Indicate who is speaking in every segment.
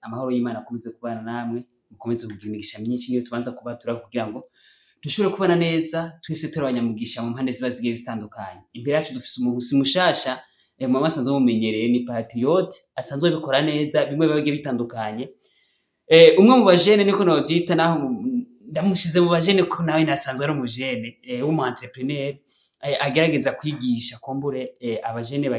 Speaker 1: Amahoro y'Imana akomeze kubana namwe, mukomeze kugira imigisha myinshi. Niyo tubanza kubatura kugira ngo dushobore kubana neza twese turi abanyamugisha mu mpande ziba zigiye zitandukanye. Imbere yacu dufise umuntu si mushasha, mu basanzwe mumenyereye, ni patriote asanzwe abikora neza bimwe biba bigiye bitandukanye. Umwe mu bajene niko novyita, naho ndamushize mu bajene ko nawe nasanzwe ari umujene w'umu entrepreneur, agerageza kwigisha kumbure abajene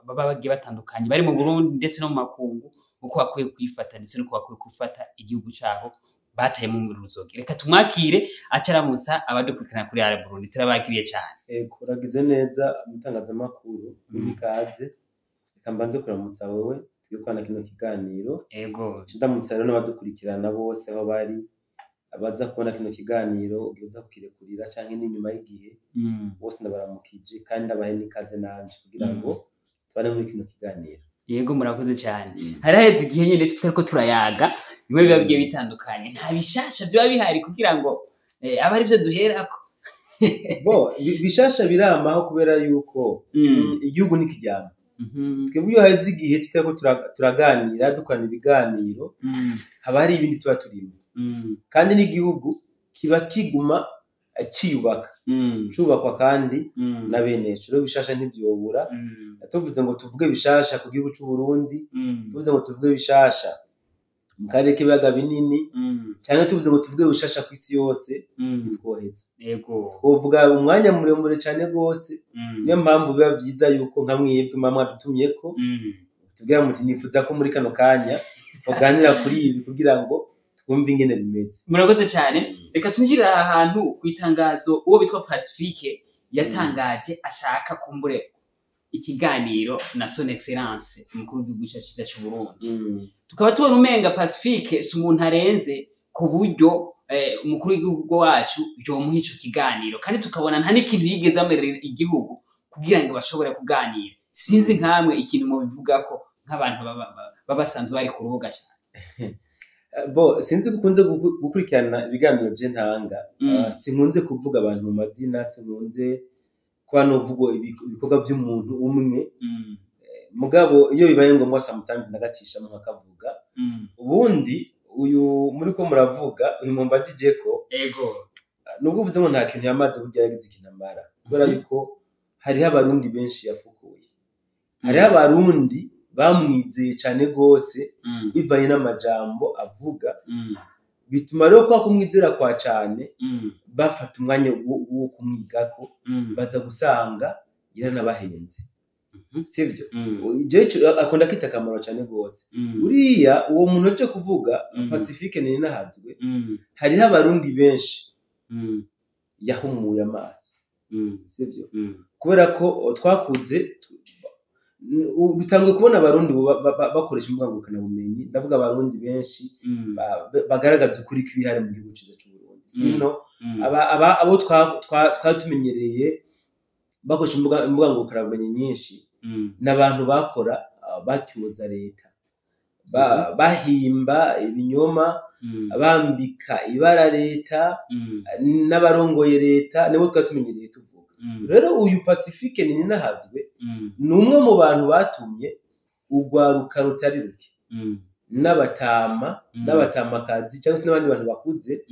Speaker 1: baba bagiye batandukanye bari mu Burundi ndetse no mu makungu uko bakwiye kwifata ndetse n'uko bakwiye gufata igihugu cabo batayemo muri ruzogi. Reka tumwakire acaramutsa abadukurikirana kuri Ara Burundi. Turabakiriye cyane.
Speaker 2: Ego, uragize neza umutangazamakuru, ikaze. Reka mbanze kuramutsa wewe turi gukorana kino kiganiro. Ndamutsa rero n'abadukurikirana bose aho bari, abaza kubona kino kiganiro uza kukirekurira canke n'inyuma y'igihe, bose ndabaramukije kandi ndabahe n'ikaze nanje kugira ngo tubane muri kino kiganiro.
Speaker 1: Yego, murakoze cyane. Haraheze igihe nyine tutariko turayaga bimwe biba bigiye bitandukanye. Nta bishasha biba bihari kugira ngo abe aribyo duherako?
Speaker 2: Bo bishasha biramaho kubera yuko igihugu ni kiryama. Twebwe iyo haheze igihe tutariko turaganira, dukorana ibiganiro, haba hari ibindi tuba turimo, kandi n'igihugu kiba kiguma ciyubaka, cubakwa kandi na beneco. Rero bishasha ntivyobura. Tuvuze ngo tuvuge bishasha ku gihugu c'u Burundi, tuvuze ngo tuvuge bishasha mu karere k'ibiyaga binini, canke tuvuze ngo tuvuge bishasha kw'isi yose, ntitwoheza. Twovuga umwanya muremure cane gose. Niyo mpamvu biba vyiza yuko nka mwebwe muba mwadutumyeko, tubwira muti: "Nifuza ko muri kano kanya muganira kuri ibi kugira ngo twumve ingene bimeze."
Speaker 1: Murakoze cyane. Reka twinjirire aha hantu ku itangazo uwo bitwa Pacifique yatangaje ashaka kumbure ikiganiro na Son Excellence umukuru w'igihugu cyacu cyiza cy'u Burundi. Tukaba tubona umenga Pacifique si umuntu arenze ku buryo umukuru w'igihugu wacu yomuha ico kiganiro, kandi tukabona nta n'ikintu yigeze amerera igihugu kugira ngo bashobore kuganira. Sinzi nkamwe ikintu mubivugako nk'abantu baba basanzwe bari ku rubuga cyane.
Speaker 2: Bo sinzi ko ukunze gukurikirana ibiganiro je ntanga. Sinkunze kuvuga abantu mu mazina, sinkunze kuba novuga ibikorwa by'umuntu umwe. Mugabo iyo bibaye ngombwa sometimes ndagacishamo nkakavuga. Ubundi uyu muri ko muravuga, uyu mumbajije ko, nubwo uvuze ngo nta kintu yamaze, burya yagize ikintu amara, kubera yuko hariho Abarundi benshi yafukuye, hariho Abarundi bamwizeye cane gose bivanye n'amajambo avuga. Bituma rero kwa kumwizera kwa cane bafata umwanya wo kumwigako, baza gusanga yaranabahenze. Sivyo? Jewe akunda kwita akamaro cane gose. Uriya uwo muntu aje kuvuga, Pacifique Nininahazwe, hariho Abarundi benshi yahumuye amaso. Sivyo? Kubera ko twakuze dutanguye kubona Abarundi bakoresha imbuga ngurukanabumenyi, ndavuga Abarundi benshi bagaragaza ukuri kw'ibihari mu gihugu ciza c'u Burundi. Sino abo twari tumenyereye bakoresha imbuga ngurukanabumenyi nyinshi n'abantu bakora batyoza leta, bahimba ibinyoma, bambika ibara leta n'abarongoye leta, nibo twari tumenyereye tuvuga. Rero uyu Pacifique Nininahazwe ni umwe mu bantu batumye urwaruka rutari ruke n'abatama n'abatamakazi cyangwa se n'abandi bantu bakuze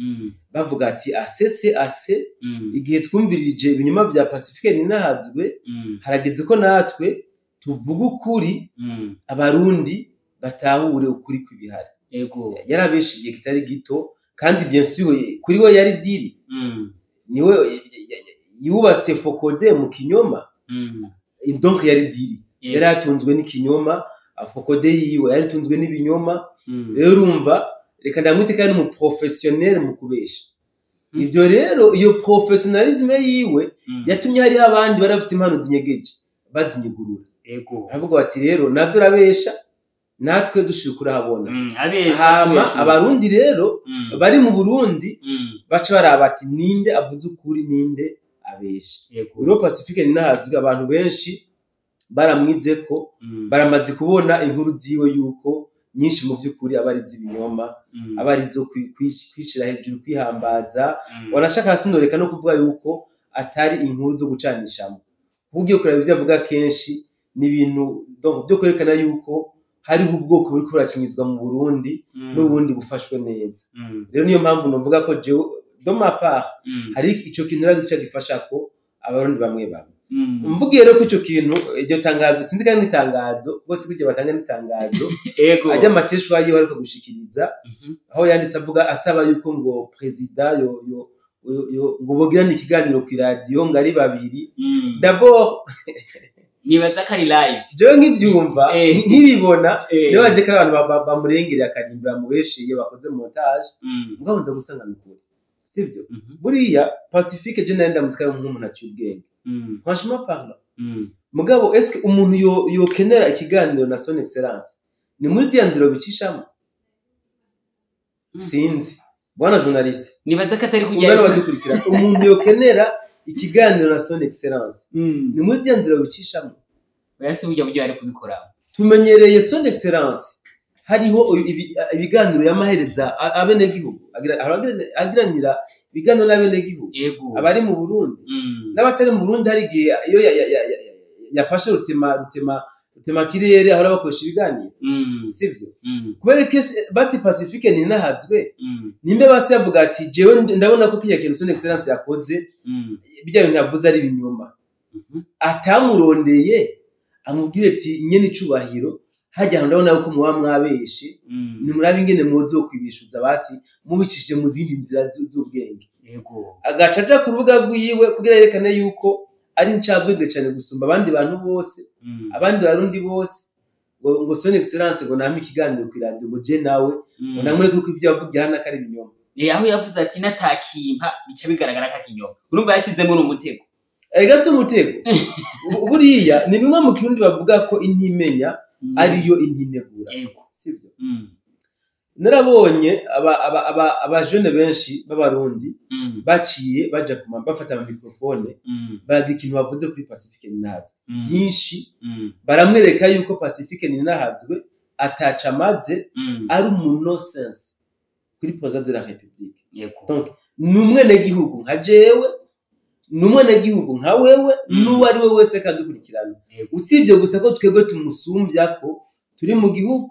Speaker 2: bavuga ati: "Asese ase, igihe twumvirije ibinyoma bya Pacifique Nininahazwe, harageze ko natwe tuvuga ukuri, Abarundi batahure ukuri kw'ibihari." Yarabeshe igihe kitari gito, kandi bien sûr kuri we yari deal. Niwe yubatse FOCODE mu kinyoma. Donc yari deal. Yari atunzwe n'ikinyoma, FOCODE yiwe yari atunzwe n'ibinyoma. Rero urumva, reka ndamwite kandi umu professionnel mu kubesha. Ibyo rero, iyo professionnalisme yiwe yatumye hariho abandi bari bafise impano zinyegeje bazinyugurura. Aravuga bati: "Rero nazo arabesha, natwe dushira kurahabona."
Speaker 1: Abesha
Speaker 2: Hama
Speaker 1: tubeshuza.
Speaker 2: Abarundi rero bari mu Burundi baca baraba ati: "Ninde avuze ukuri, ninde abesha?" Rero Pacifique Nininahazwe, abantu benshi baramwize ko baramaze kubona inkuru ziwe yuko nyinshi mu by'ukuri aba ari iz'ibinyoma, aba ari izo kwishira hejuru, kwihambaza. Wanashaka sinoreka no kuvuga yuko atari inkuru zo gucanishamo. Ugiye kureba ibyo avuga kenshi ni ibintu donc byo kwerekana yuko Hariho ubwoko buriko buracinyizwa mu Burundi n'ubundi bufashwe neza. Rero niyo mpamvu novuga ko jewe, de ma part, hari ico kintu rero gica gifasha ko Abarundi bamwe bamwe. Mvugiye rero ko ico kintu, iryo tangazo, sinzi kandi n'itangazo kuko si kurya batanga n'itangazo, ajya amateshwa yiwe ariko gushikiriza, aho yanditse avuga asaba yuko ngo président yo ngo bogirane ikiganiro ku iradiyo ngo ari babiri. D'abord,
Speaker 1: Nibaza ko ari live.
Speaker 2: Jewe nkivyumva, nkibibona, niyo baje ko ari abantu bamurengereye akarimbura bamubeshiye bakoze montage, mugabo nza gusanga ni ukuri, sivyo? Buriya Pacifique, je nari ndamutse ari nk'umuntu aciye ubwenge, franchement parlant. Mugabo est-ce que umuntu yokenera ikiganiro na Son Excellence ni muri ziriya nzira bicishamo? Sinzi, bwana journaliste.
Speaker 1: Nibaza ko atari kujya.
Speaker 2: Ungana badukurikira, umuntu yokenera ikiganiro na Son Excellence ni muri ziriya nzira bicishamo?
Speaker 1: Oya, si burya buryo bari kubikora.
Speaker 2: Tumenyereye Son Excellence hariho ibiganiro yamahereza abenegihugu, agiranira ibiganiro n'abenegihugu, abari mu Burundi n'abatari mu Burundi. Hari igihe iyo yafashe rutema kirere ahora bakoresha ibiganiro, sivyo? Kubera ko basi Pacifique Ninahazwe, nimbe basi yavuga ati: "Jewe ndabona ko kiriya kintu Son Excellence yakoze, bijya bintu yavuze ari ibinyoma," atamurondeye amubwire ati: "Nyene icubahiro, hajya ahantu ndabona yuko muba mwabeshe, nimurabe ingene mwozokwibishuza basi mubicishije mu zindi nzira z'ubwenge." Agaca aja ku rubuga rwiwe kugira yerekane yuko ari incabwenge cane gusumba abandi bantu bose, abandi Barundi bose, ngo Son Excellence ngo nampe ikiganiro kw'iradiyo, ngo je nawe ngo namwereke ko ivyo yavugiye hano ko ari ibinyoma.
Speaker 1: Aho yavuze ati natakimpa bica bigaragara ko akinyoma, urumva yashizemo n'umutego.
Speaker 2: Ega si umutego. Buriya ni bimwe mu Kirundi bavuga ko intimenya ariyo intinegura, sibyo? Narabonye abajene benshi b'Abarundi baciye baja kuma bafata ama microphone, baragira ikintu bavuze kuri Pacifique Ninahazwe byinshi, baramwereka yuko Pacifique Ninahazwe ataca amaze, ari umu nonsense kuri président de la République. Donc ni umwenegihugu nka jewe, ni umwenegihugu nka wewe, n'uwo ari we wese kandi ukurikirana, usibye gusa ko twebwe tumusumbya ko turi mu gihugu,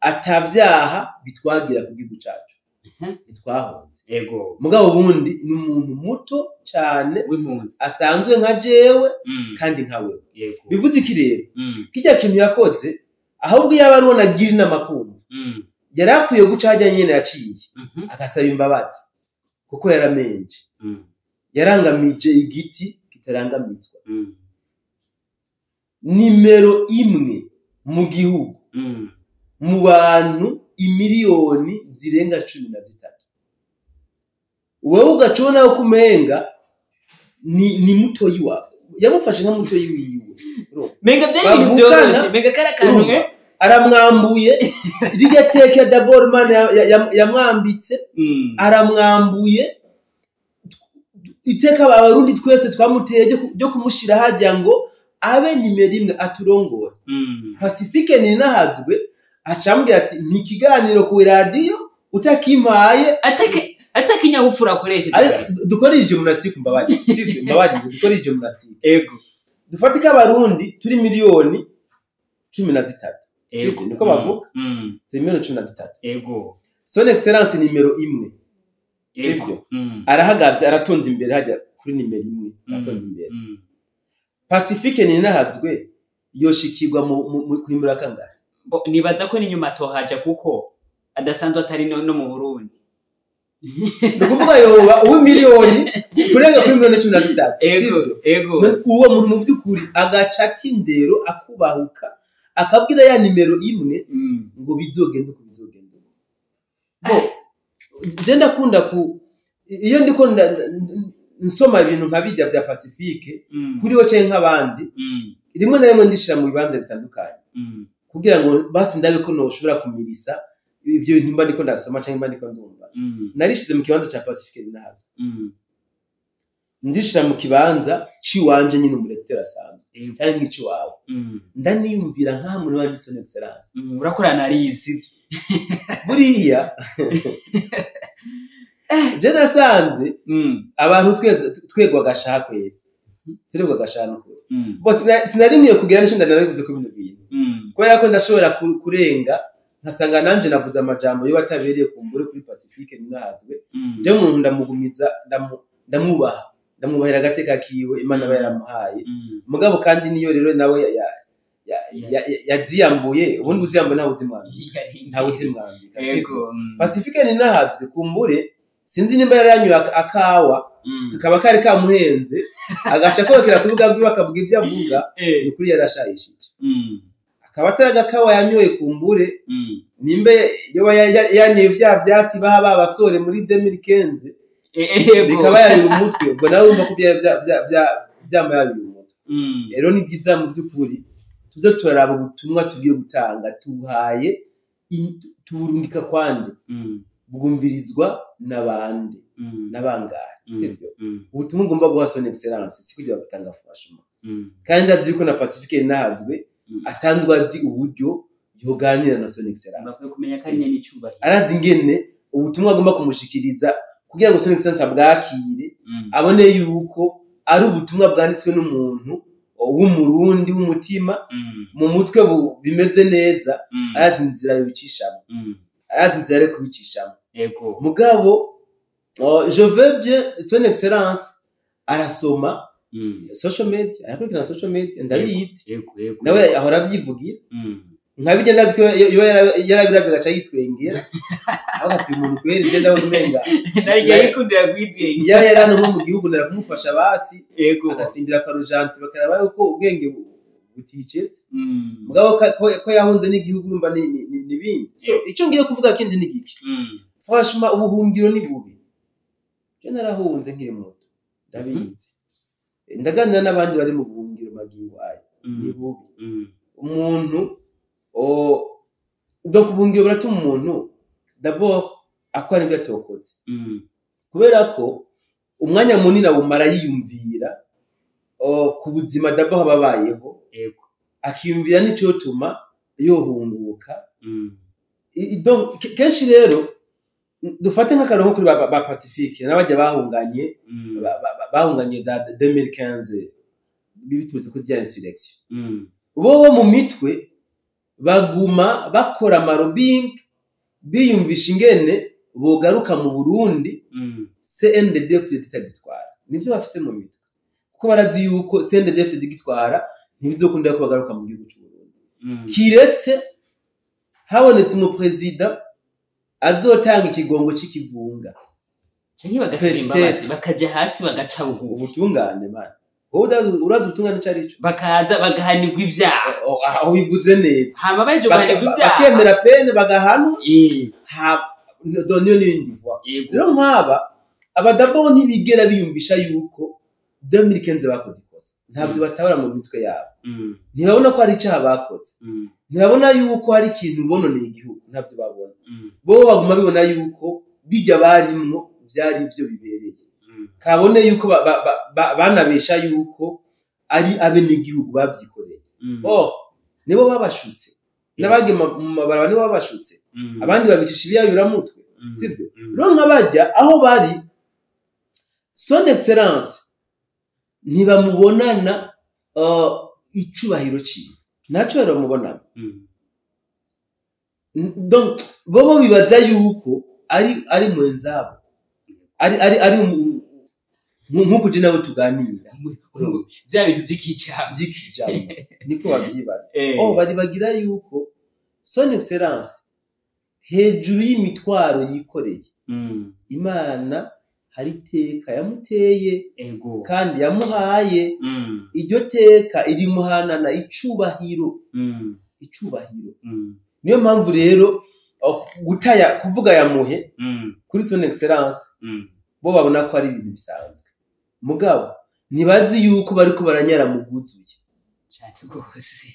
Speaker 2: atavyaha bitwagira ku gihugu cacu, ntitwahunze. Mugabo ubundi ni umuntu muto cane,
Speaker 1: w'impunzi,
Speaker 2: asanzwe nka jewe kandi nka wewe. Bivuze iki rero? Kirya kintu yakoze, ahubwo yaba ari uwo nagira inama kumva, yari akwiye guca hajya nyene yaciye, agasaba imbabazi kuko yaramenje, yarangamije igiti kitarangamizwa. Nimero imwe mu gihugu, mu bantu imiliyoni zirenga 13, wewe ugaca ubona ko umenga ni mutoyi wawe, yamufashe nka mutoyi wiwe. Urumva?
Speaker 1: Menga byari ibintu
Speaker 2: Bavukana.
Speaker 1: byoroshe, menga kari akantu.
Speaker 2: Urumva? Aramwambuye rirya teke d'abord Imana yamwambitse, aramwambuye iteka Abarundi twese twamuteye ryo kumushira hajya ngo abe nimero imwe aturongora. Pacifique Ninahazwe acambwira ati: "Ni ikiganiro ku iradiyo utakimpaye."
Speaker 1: Atakinyabupfura akoresheje.
Speaker 2: Dukore iyi gymnastique, mbabarire, sivyo? Mbabarire, dukore iyi gymnastique. Dufatike Abarundi turi miliyoni 13, sivyo? Niko bavuga, turi miliyoni 13. Son Excellence nimero imwe, sivyo? Arahagaze, aratonze imbere hajya kuri nimero imwe, aratonze imbere. Pacifique Ninahazwe yoshikirwa kuri nimero ya kangahe?
Speaker 1: Nibaza ko n'inyuma tohaja kuko adasanzwe atari no mu Burundi.
Speaker 2: Ni ukuvuga yoba uw'imiliyoni kurenga kuri miliyoni 13, sivyo?
Speaker 1: Ego.
Speaker 2: None uwo muntu mu by'ukuri agaca ata indero, akubahuka akabwira ya nimero imwe ngo bizogende uko bizogenda uko. Bo je ndakunda ku iyo ndiko nsoma ibintu nka bijya bya Pacifique kuri we canke nk'abandi, rimwe na rimwe ndishira mu bibanza bitandukanye kugira ngo basi ndabe ko noshobora kumirisa ivyo bintu mba ndiko ndasoma canke mba ndiko ndumva. Narishize mu kibanza ca Pacifique Ninahazwe, ndishira mu kibanza ciwanje nyine, umulecteur asanzwe, canke nk'iciwawe, ndaniyumvira nkaha muri wandi Son Excellence.
Speaker 1: Urakora analyse.
Speaker 2: Buriya je nasanze abantu twegwa agashaha kwera, turegwa agashaha n'ukuri. Bo sinarimiye kugira n'ico ndanabivuze ko bino bintu Kubera ko ndashobora kurenga nkasanga nanje navuze amajambo yo batabereye kumbure kuri Pacifique Nininahazwe. Je umuntu ndamugumiza, ndamwubaha, ndamwubahira agateka kiwe Imana aba yaramuhaye. Mugabo kandi niyo rero nawe yaziyambuye, ubundi uziyambuye ntawe uzimwambika, ntawe uzimwambika. Pacifique Nininahazwe kumbure sinzi nimba yari yanyoye akawa kakaba kari kamuhenze, agaca korokera ku rubuga rwiwe akavuga ibyo avuga, ni ukuri yarashayishije. Akaba atari agakawa yanyoye kumbure, nimba yoba yanyoye vya vyatsi baha ba basore muri 2015, bikaba yayura umutwe, ubwo nawe urumva ko vyama yayura umutwe. Rero ni byiza mu by'ukuri tuze turaraba ubutumwa tugiye gutanga, tuhaye tuburungika kwande, bwumvirizwa n'abandi n'abangahe, sibyo? Ubutumwa ugomba guha Son Excellence si kugira gutanga franchement, kandi azi yuko na Pacifique Nininahazwe asanzwe azi uburyo yoganira na Son Excellence.
Speaker 1: Bakwiye kumenya ko ari nyene icubahiro.
Speaker 2: Arazi ingene ubutumwa agomba kumushikiriza kugira ngo Son Excellence abwakire, abone yuko ari ubutumwa bwanditswe n'umuntu w'Umurundi w'umutima mu mutwe bimeze neza. Arazi inzira yobicishamo, arazi inzira yo kubicishamo. Mugabo je veux bien, Son Excellence arasoma social media, arakurikirana social media, ndabizi.
Speaker 1: Yego yego
Speaker 2: Nawe ahora avyivugira. Nkabijya ndazi ko iyo yarabiravye agaca yitwengera, avuga ati: "Uyu muntu kweri ibyo ndabona umenga."
Speaker 1: Naryo yikundira kwitwenga.
Speaker 2: Iyo yari hano nko mu gihugu nara kumufasha basi, agasimbira kwa Rujanti bakaraba yuko ubwenge buticetse. Mugabo ko yahunze n'igihugu, urumva ni bindi. So icyo ngiye kuvuga kindi ni giki? Franchement, ubuhungiro ni bubi. Je narahunze nkiri muto, ndabizi, ndaganira n'abandi bari mu buhungiro magingo aya, ni bubi. Umuntu donc ubuhungiro buratuma umuntu d'abord akora ibyo atokoze, kubera ko umwanya munini awumara yiyumvira ku buzima d'abord aba abayeho, akiyumvira n'icotuma yohunguka. Donc kenshi rero dufate nk'akarongo kuri ba Pacifique n'abajya bahunganye, bahunganye za 2015 biturutse kuri ya insurrection. Bo mu mitwe baguma bakora ama lobbying, biyumvisha ingene bogaruka mu Burundi CNDD-FDD itagitwara. Nivyo bafise mu mitwe, kuko barazi yuko CNDD-FDD igitwara ntibizokunda ko bagaruka mu gihugu c'u Burundi, kiretse habonetse umuperezida azotanga ikigongo c'ikivunga.
Speaker 1: Canke bagasaba
Speaker 2: Peut-être.
Speaker 1: imbabazi, bakaja hasi bagaca bugufi.
Speaker 2: Ubutungane mana, wowe urazi ubutungane ico arico?
Speaker 1: Bakaza bagahanirwa ivyaha.
Speaker 2: Oh, aho bivuze neza.
Speaker 1: Hama bahejeje guhanirwa ivyaha,
Speaker 2: Bakemera peine, bagahanwa. Niyo n'iyindi voie. Rero nk'aba abadabo ntibigera biyumvisha yuko 2015 bakoze ikosa, ntabyo batabara mu mitwe yabo. Ntibabona ko hari icyaha bakoze, ntibabona yuko hari ikintu bononeye igihugu, ntabyo babona. Bo baguma bibona yuko bijya barimwo byari byo bibereye, kabone yuko banabesha yuko ari abenegihugu babyikoreye. Oh, nibo babashutse, n'abagiye mu mabarabara nibo babashutse, abandi babicisha ibiyayuramutwe, sibyo? Rero nk'abajya aho bari, Son Excellence ntibamubonana icubahiro ciwe, nta cubahiro bamubonana. Donc bobo bibaza yuko ari mwenzabo, ari nk'uko je nawe tuganira.
Speaker 1: Bya bintu by'ikicamo.
Speaker 2: By'ikijambo niko babyibaza. Oh, bari bagira yuko Son Excellence hejuru y'imitwaro yikoreye, Imana hari iteka yamuteye, kandi yamuhaye. Iryo teka irimuhanana icubahiro, icubahiro. Niyo mpamvu rero gutaya kuvuga yamuhe kuri Son Excellence, bo babona ko ari ibintu bisanzwe, mugabo ntibazi yuko bariko baranyara mu bwuzuye.
Speaker 1: Cyane rwose.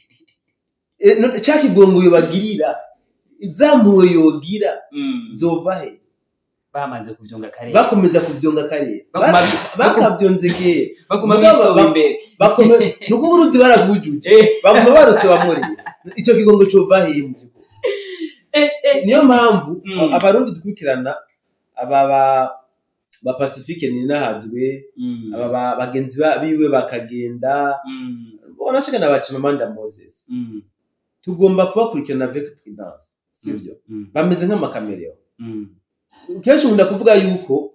Speaker 2: Ca kigongo bagirira, zampuwe yogira, zova he?
Speaker 1: Bamaze kuvyonga karere.
Speaker 2: Bakomeza kuvyonga karere. Bakavyonze kera.
Speaker 1: Baguma
Speaker 2: Mugabo
Speaker 1: bisoba imbere.
Speaker 2: Ni ukuvuga uruzi baragwujuje, baguma barose bamuriye. Ico kigongo cova he mu vy'ukuri? Niyo mpamvu Abarundi dukurikirana aba ba Pacifique Nininahazwe, aba bagenzi biwe bakagenda, bonashika na ba Chimamanda Moses. Tugomba kubakurikirana avec prudence, sivyo? Bameze nk'ama caméléons. Kenshi nkunda kuvuga yuko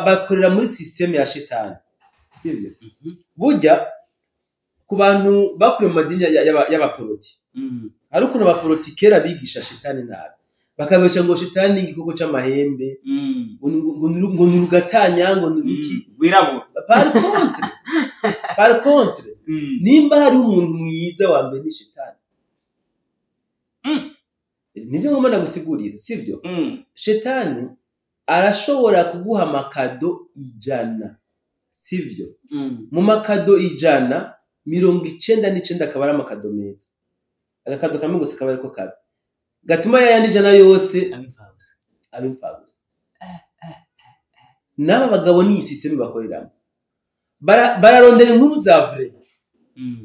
Speaker 2: bakorera muri système ya shetani, sivyo? Burya ku bantu bakuriye mu madini y'abaporoti, hari ukuntu abaporoti kera bigisha shetani nabi, bakabesha ngo shetani ni igikoko c'amahembe, ngo ni urugatanya, ngo ni uruki.
Speaker 1: Wirabura.
Speaker 2: Par contre, nimba hariho umuntu mwiza wa mbere ni shetani. Nibyo ngomba ndagusigurira, sivyo? Shetani arashobora kuguha ama cadeaux 100, sivyo? Mu ma cadeaux 100, 99 akaba ari ama cadeaux meza, aga cadeau kamwe gusa kaba ariko kabi gatuma yayandi 100 yose
Speaker 1: abimfabusa.
Speaker 2: Aba imfabusa. N'aba bagabo ni iyi système bakoreramo. Bararondera inkuru za vrai,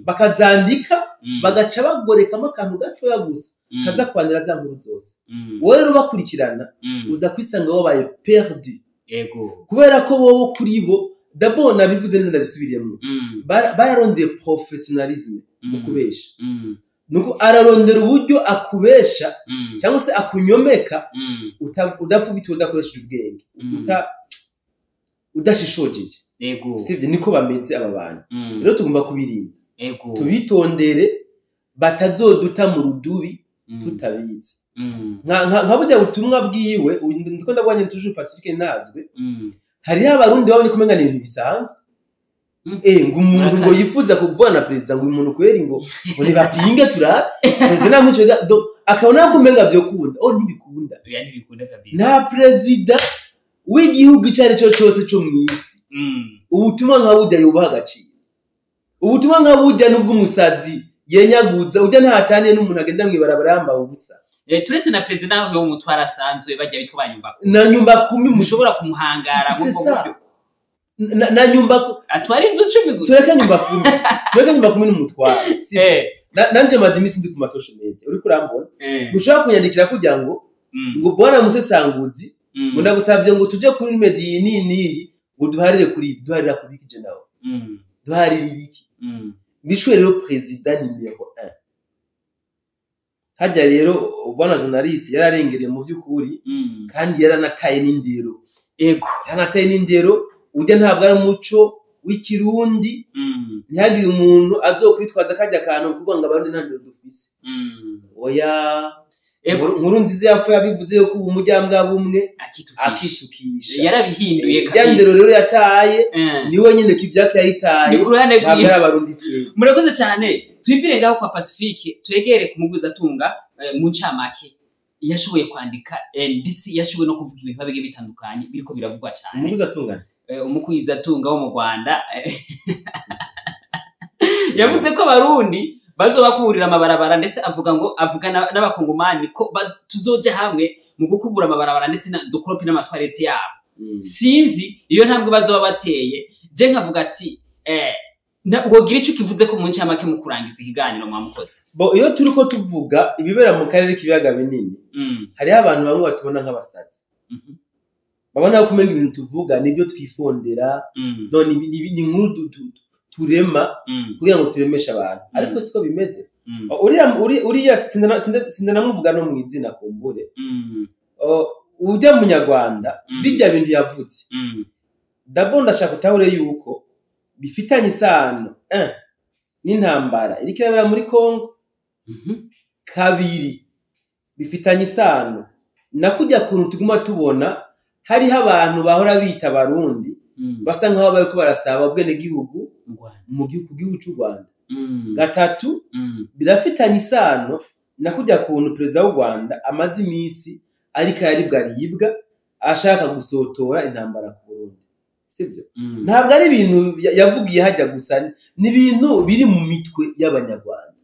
Speaker 2: bakazandika, bagaca bagorekamo akantu gatoya gusa kaza kwandira za nkuru zose. Wowe rero bakurikirana, uza kwisanga wabaye perdu, kubera ko bobo kuri bo, d'abord nabivuze neza, ndabisubiriyemo, bararondeye professionnalisme mu kubesha. Nuko ararondera uburyo akubesha cyangwa se akunyomeka, udapfa udakoresheje ubwenge, udashishojeje. Sivyo? Niko bameze aba bantu. Rero tugomba kubirinda, tubitondere batazoduta mu rudubi tutabizi. Nka burya butumwa bwiwe, uyu ndiko ndabwanye toujours Pacifique Ntazwe, hariho abarundi babonye kumenga ni ibintu bisanzwe. Ngo umuntu ngo
Speaker 1: Murakoze.
Speaker 2: yifuza kuvugana na perezida, ngo uyu muntu kweri ngo nibapinge turabe perezida namuco, akabona ko umenga vyokunda. Oh, ntibikunda.
Speaker 1: Oya, ntibikunda kabisa.
Speaker 2: Nta perezida w'igihugu icyo ari cyo cyose cyo mw'isi ubutumwa nka burya yubaha agaciro. Ubutumwa nka burya n'ubw'umusazi yenyaguza ujya ntahataniye n'umuntu agenda mw'ibarabara yambaye ubusa.
Speaker 1: Turetse na perezida wo mutwara asanzwe, bajya bitwa ba nyumba
Speaker 2: Na nyumba kumi
Speaker 1: mushobora kumuhangara muri
Speaker 2: C'est
Speaker 1: ubwo
Speaker 2: ça.
Speaker 1: buryo.
Speaker 2: Na nyumba
Speaker 1: Atwara inzu 10 gusa.
Speaker 2: Tureke nyumba kumi, tureke nyumba kumi n'umutwaro, sibyo? Nanje maze iminsi ndi ku ma social media, uriko urambona. Mushobora kunyandikira kugira ngo ngo bwana musesanguzi, ngo ndagusabye ngo tuje kuri media iyi n'iyi n'iyi, ngo duharire kuri ibi. Duharira ku biki je nawe? Duharire ibiki? Bishwe rero perezida numéro 1 hajya rero, bwana journaliste, yararengereye mu by'ukuri, kandi yaranataye n'indero. Yaranataye n'indero. Ujya ntabwo ari umuco w'ikirundi. Ntihagire umuntu azokwitwaza kajya akantu kuvuga ngo abarundi nta ndero dufise. Oya. Nkuru nziza yapfuye yabivuze yuko ubu umuryango bumwe
Speaker 1: akitukisha.
Speaker 2: Akitukisha.
Speaker 1: Yarabihinduye
Speaker 2: Ya ndero
Speaker 1: kabisa.
Speaker 2: rero yataye, niwe nyine kivyake yayitaye.
Speaker 1: Ni ku ruhande
Speaker 2: Ntabwo
Speaker 1: rwiwe.
Speaker 2: ari abarundi twese.
Speaker 1: Murakoze cyane. Twivire ngaho kwa Pacifique, twegere ku mugwizatunga. Mu ncamake yashoboye kwandika, ndetse yashoboye no kuvuga ibintu bigiye bitandukanye biriko biravugwa cyane.
Speaker 2: Umuguzi atungana.
Speaker 1: Umugwizatunga wo mu Rwanda yavuze ko abarundi bazobakurira amabarabara, ndetse avuga ngo avuga n'abakongomani ko tuzoja hamwe mu gukubura amabarabara ndetse na dukorope n'ama toilettes yabo. Sinzi iyo ntambwe bazoba bateye. Je nkavuga ati wogira ico kivuze ko mu ncamake mu kurangiza ikiganiro, mwamukoze.
Speaker 2: Bo iyo turiko tuvuga ibibera mu karere k'ibiyaga binini, hariho abantu bamwe batubona nk'abasazi, babona ko umenga ibintu tuvuga nibyo twifondera. No ni inkuru turema kugira ngo turemeshe abantu, ariko siko bimeze. Uriya uriya sindanamuvuga no mu izina kumbure. Ujya munyarwanda, bijya bintu yavuze, d'abord ndashaka utahure yuko bifitanye isano n'intambara iriko irabera muri Congo. Kabiri, bifitanye isano na kujya kuntu tuguma tubona hariho abantu bahora bita abarundi, basa nkaho bariko barasaba ubwenegihugu
Speaker 1: Mu Rwanda.
Speaker 2: mu gihugu c'u Rwanda. Gatatu, birafitanye isano na kujya kuntu perezida w'u Rwanda amaze iminsi ariko araribwa aribwa ashaka gusotora intambara ku Burundi, sibyo? Ntabwo ari ibintu yavugiye hajya gusa, ni ibintu biri mu mitwe y'abanyarwanda,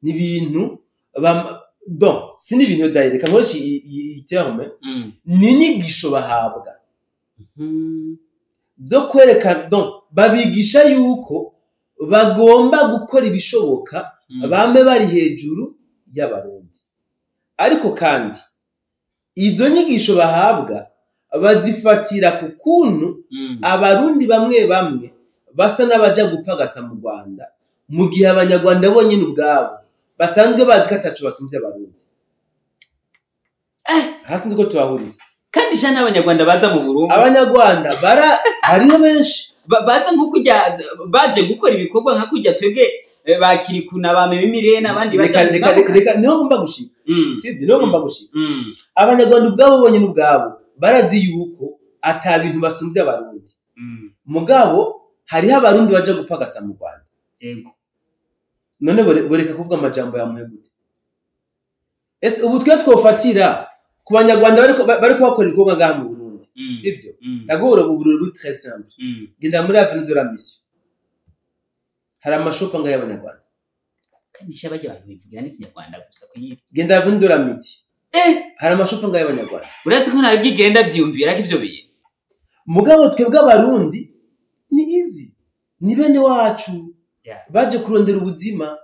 Speaker 2: ni ibintu bon, si ni ibintu d'ailleurs, reka nkoreshe iyi terme, ni inyigisho bahabwa zo kwerekana, donc babigisha yuko bagomba gukora ibishoboka bame bari hejuru y'abarundi. Ariko kandi izo nyigisho bahabwa bazifatira ku kuntu abarundi bamwe bamwe basa n'abaja gupagasa mu Rwanda, mu gihe abanyarwanda bonyine ubwabo Basanzwe bazi ko ataco basumbye Abarundi. Hasi nzi ko tuhahuritse.
Speaker 1: Kandi sha n'Abanyarwanda baza mu Burundi.
Speaker 2: Abanyarwanda bara hariho benshi
Speaker 1: baza nko kujya, baje gukora ibikorwa nka kujya twebwe, bakirikuna ba Mimire n'abandi baja.
Speaker 2: Reka, niho ngomba gushika. Sibyo, niho ngomba gushika. Abanyarwanda ubwabo bonyine ubwabo barazi yuko ata bintu basumbye Abarundi. Mugabo hariho Abarundi baje gupagasa mu Rwanda. None boreka kuvuga amajambo ya muhe gute? Ese ubu twe twofatira ku Banyarwanda bariko bakora ibikorwa ngaha mu Burundi? Sivyo? Ndaguhora ubururu buri très simple. Genda muri Avenue de la Mission, hari amashopa ngaha y'Abanyarwanda.
Speaker 1: Kandi sha bajya abantu bivugira n'Ikinyarwanda gusa kuyi.
Speaker 2: Genda Avenue de l'Amitié, hari amashopa ngaha y'Abanyarwanda.
Speaker 1: Uretse ko ntabwo igenda vyiyumvira ko ivyo bintu.
Speaker 2: Mugabo twebwe Abarundi ni easy, ni bene wacu baje kurondera ubuzima.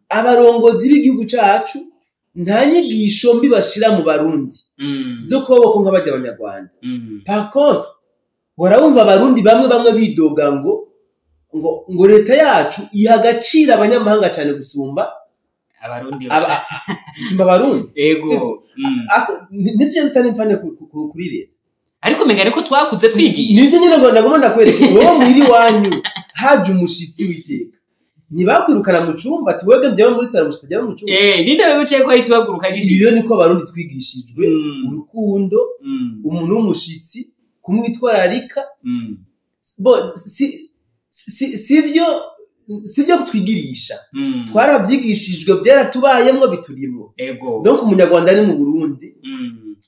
Speaker 2: Abarongozi b'igihugu cacu nta nyigisho mbi bashira mu Barundi zo kuba nk'abajya Abanyarwanda. Par contre, wumva Abarundi bamwe bamwe bidoga ngo leta yacu iha agaciro abanyamahanga cyane gusumba
Speaker 1: Abarundi.
Speaker 2: Gusumba Abarundi.
Speaker 1: Ego.
Speaker 2: Ntitujye dutana imfane kuri leta.
Speaker 1: Ariko menga ariko twakuze twigisha.
Speaker 2: Nibyo nyine ngo nagomba ndakwereka. Wowe muhiri iwanyu haje umushitsi w'iteka, ntibakwirukana mu cumba, tuwege njyewe muri salo, umushitsi ajya mu cumba.
Speaker 1: Ninde wicaye ko ahita uhaguruka gishitsi?
Speaker 2: Iyo niko Abarundi twigishijwe urukundo, umuntu w'umushitsi kumwitwararika. Bo si sivyo kutwigirisha, twarabyigishijwe, byaratubayemwo, biturimwo. Donc Umunyarwanda ari mu Burundi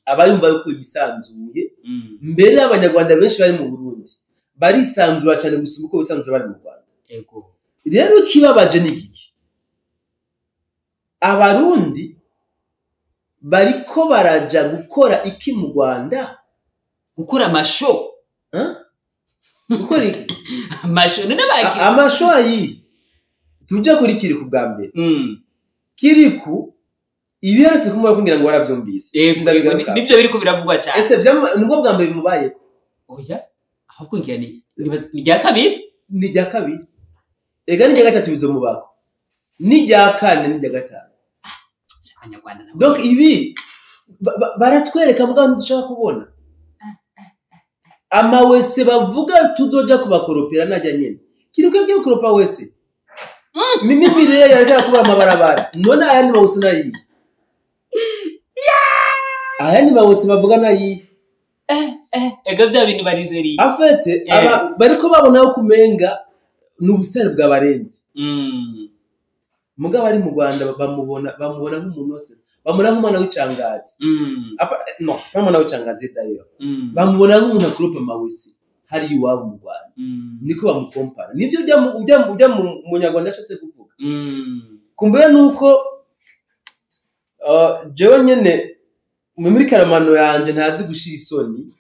Speaker 2: aba yumva yuko yisanzuye. Mbere Abanyarwanda benshi bari mu Burundi barisanzura cyane gusumba uko bisanzura bari mu Rwanda. Rero ikibabaje ni giki? Abarundi bariko baraja gukora iki mu Rwanda?
Speaker 1: Gukora amasho.
Speaker 2: Huh? Gukora iki?
Speaker 1: Amasho none baki.
Speaker 2: Amasho ayi tujya kuri Kiriku bwa mbere. Kiriku ibiheretse kumara kugira ngo waravyumvise. Ndabigaruka.
Speaker 1: Nivyo biriko biravugwa cyane.
Speaker 2: Ese nibwo bwa mbere bimubayeko?
Speaker 1: Oya, ahubwo ngira ni rya kabiri.
Speaker 2: Ni rya kabiri, ega ni rya gatatu bizomubako, ni rya kane, ni rya gatanu.
Speaker 1: Abanyarwanda nabo.
Speaker 2: Donc ibi baratwereka mbwa ndushaka kubona amawese bavuga tuzoja kubakoropera najya nyene. Kiriku yagiye gukoropa wese, Mimi Mireille yareka kuba amabarabara. None aya ni mawese nayi? Aya ni mawese bavuga nayi?
Speaker 1: Ega bya bintu barizeri.
Speaker 2: Afete aba bariko babona yo kumenga n'ubusare bw'abarenzi. Mugabo ari mu Rwanda bamubona nk'umuntu wese, bamubona nk'umwana w'icangazi. Apa no, nk'umwana w'icangazi d'ailleurs. Bamubona nk'umuntu akoropa amawese hari iwabo mu Rwanda. Niko bamukompara. Nibyo ujya mu Munyarwanda ashatse kuvuga. Kumbura nuko jewe nyene muri karamano yanje ntazi gushira isoni,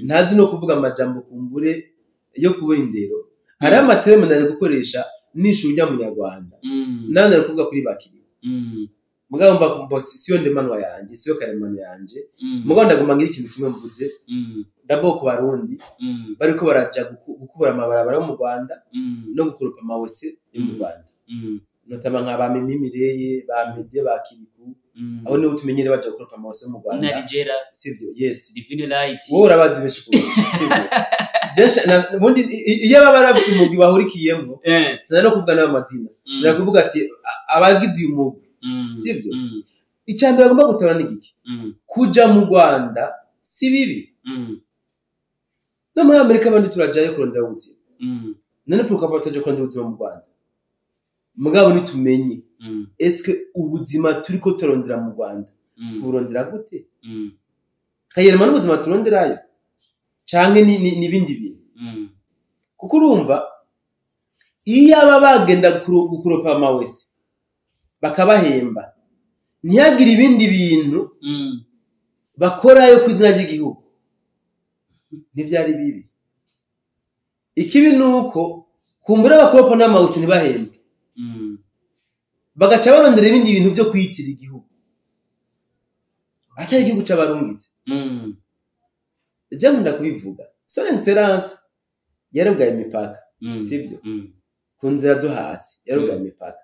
Speaker 2: ntazi no kuvuga amajambo kumbure yo kubura indero. Hari amaterme nari gukoresha nishu ujya Munyarwanda. Nawe nari kuvuga kuri bakiri. Mugabo mva kumbosi siyo ndemanwa yanje, siyo karemano yanje. Mugabo ndaguma ngira ikintu kimwe mvuze. D'abord ku Barundi bariko baraja gukubura amabarabara yo mu Rwanda no gukoropa amawese yo mu Rwanda. Notama nka ba Mimi Mireille, ba Meddy, ba Kiriku. Abo nibo tumenyere baja gukoropa amawese mu Rwanda.
Speaker 1: Narigera.
Speaker 2: Sivyo? Yes.
Speaker 1: Divine Light.
Speaker 2: Wowe urabazi benshi kurusha, sivyo? Ubundi iyo baba barafise umugwi bahurikiyemwo, sinari no kuvuga n'amazina. Nari kuvuga ati abagize uyu mugwi. Sivyo? Icya mbere bagomba gutora ni giki? Kuja mu Rwanda si bibi. No muri Amerika abandi turajayo kurondera ubuzima. None pourquoi pas tutaja kurondera ubuzima mu Rwanda? Mugabo nitumenye est-ce que ubuzima turiko turondera mu Rwanda tuburondera gute? Réellement n'ubuzima turonderayo canke ni ibindi bintu? Kuko urumva iyo aba bagenda gukoropa amawese bakabahemba, ntihagire ibindi bintu bakorayo ku izina ry'igihugu, ntibyari bibi. Ikibi ni uko kumbura bakoropa n'amawese ntibahembwe, bagaca barondera ibindi bintu byo kwitira igihugu atari igihugu c'abarungitse. Je nkunda kubivuga, Son Excellence yarugaye imipaka, sibyo? Ku nzira zo hasi yarugaye imipaka.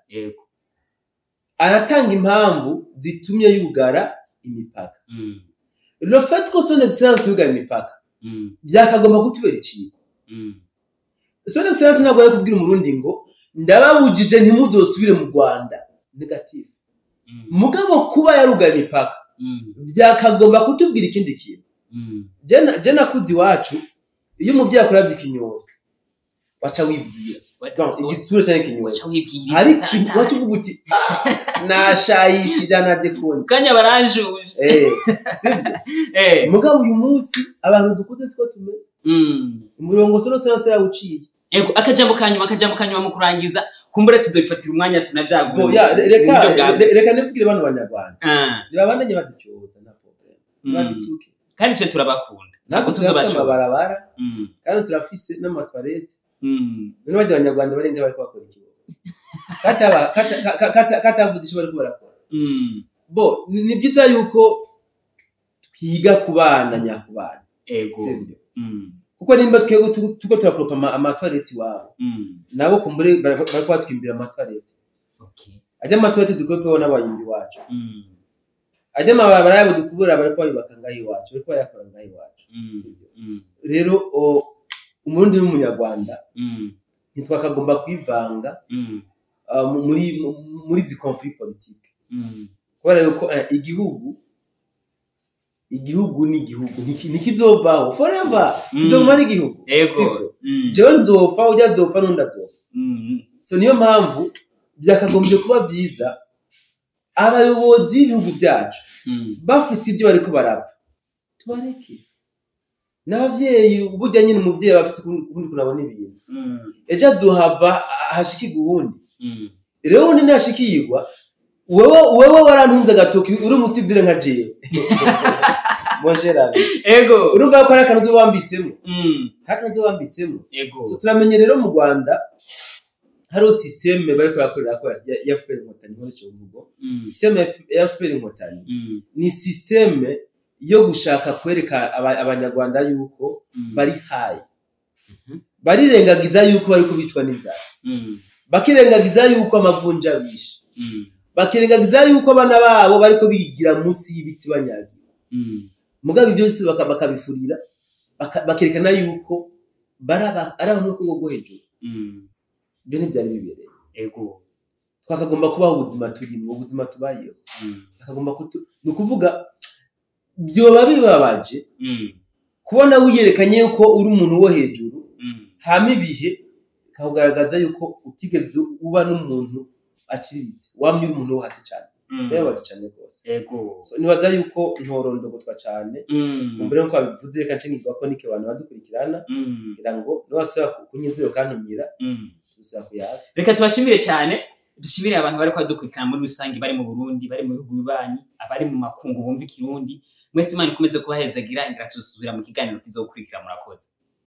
Speaker 2: Aratanga impamvu zitumye yugara imipaka. Le fait que son excellence yugara imipaka byakagomba kutubera ikintu. Son excellence ntabwo ari kubwira umurundi ngo ndababujije ntimuzosubire mu Rwanda, négatif. Mugabo kuba yarugaye imipaka byakagomba kutubwira ikindi kintu. Je nakuze iwacu, iyo umuvyeyi akuravye ikinyori waca wibwira, donc igitsure canke ikinyori,
Speaker 1: waca wibwiriza,
Speaker 2: hari ikintu waca uvuga uti: "Ah, nashayishije na dekoni."
Speaker 1: Kanya baranjuje.
Speaker 2: Sibyo? Mugabo uyu munsi abantu dukuze siko tumeze. Umurongo son excellence yawuciye.
Speaker 1: Ego, akajambo kanyuma mu kurangiza, kumbura tuzobifatira umwanya tunavyagura
Speaker 2: Bo, ya,
Speaker 1: mu
Speaker 2: reka
Speaker 1: buryo bwagutse.
Speaker 2: Reka nivugire bano banyarwanda, nibabandanye baducyoza, nta problème, badutuke.
Speaker 1: Kandi twe turabakunda, ntabwo
Speaker 2: Natwe turafise
Speaker 1: tuzobacoza.
Speaker 2: amabarabara kandi turafise n'amatwarete. None barya abanyarwanda barenga bariko bakora ikibazo katavuze ico bariko barakora. Bo ni byiza yuko twiga kubana nyakubana. Sivyo? Kuko nimba twebwe turiko turakoropa amatwarete iwabo, nabo kumbure bariko batwimbira amatwarete. Ajya amatwarete dukoropeho n'abayimbi iwacu, ajya amabarabara yabo dukubura bariko bayubaka ngaho iwacu, bariko bayakora ngaho iwacu. Sivyo? Rero umurundi n'umunyarwanda ntitwakagomba kwivanga muri izi conflit politique, kubera yuko igihugu ni igihugu, ntikizovaho forever, kizoguma ari igihugu. Sivyo? Jewe nzopfa, ujya azopfa, n'undi azopfa. So niyo mpamvu byakagombye kuba byiza abayobozi b'ibihugu byacu bafise ibyo bariko barapfa, tubareke n'abavyeyi. Burya nyine umuvyeyi aba afise ukundi kuntu abona ibintu. Ejo azohava hashikirwa uwundi. Rero ubundi ntashikirwa, wewe warantunze agatoki uri umusivile nka jewe, mon cher ami. Urumva ko hari akantu uzoba wambitsemo, hari akantu uzoba wambitsemo. So turamenye rero mu Rwanda hariho système bariko barakorera ko ya FPR Inkotanyi, nkoresha uvugo système ya FPR Inkotanyi. Ni système yo gushaka kwereka abanyarwanda yuko bari hayi, barirengagiza yuko bariko bicwa n'inzara, bakirengagiza yuko amavunja bishe, bakirengagiza yuko abana babo bariko bigira munsi y'ibiti banyagiwe. Mugabo ibyo byose bakabifurira, bakerekana yuko bari ari abantu bo ku rwego rwo hejuru. Ibyo ntibyari bibereye. Twakagomba kubaho ubuzima turimo, ubuzima tubayeho. Twakagomba kutu, ni ukuvuga byoba bibabaje kubona wiyerekanye yuko uri umuntu wo hejuru, hama ibihe bikakugaragaza yuko utigeze uba n'umuntu aciriritse, wamye uri umuntu wo hasi cyane. Birababaje cyane rwose. So, nibaza yuko ntorondogotwa cyane. Mbere nkuko babivuze, reka nce nkivuga ko nike abantu badukurikirana, kugira ngo niwasubira kunyizera ukantumira, tuzosubira kuyaga.
Speaker 1: Reka tubashimire cyane, dushimire abantu bari kubadukurikirana muri rusange, bari mu Burundi, bari mu bihugu bibanyi, abari mu makungu bumva ikirundi. Mwese Imana ikomeze kubahezagira. Ngira tuzosubira mu kiganiro kizokurikira. Murakoze.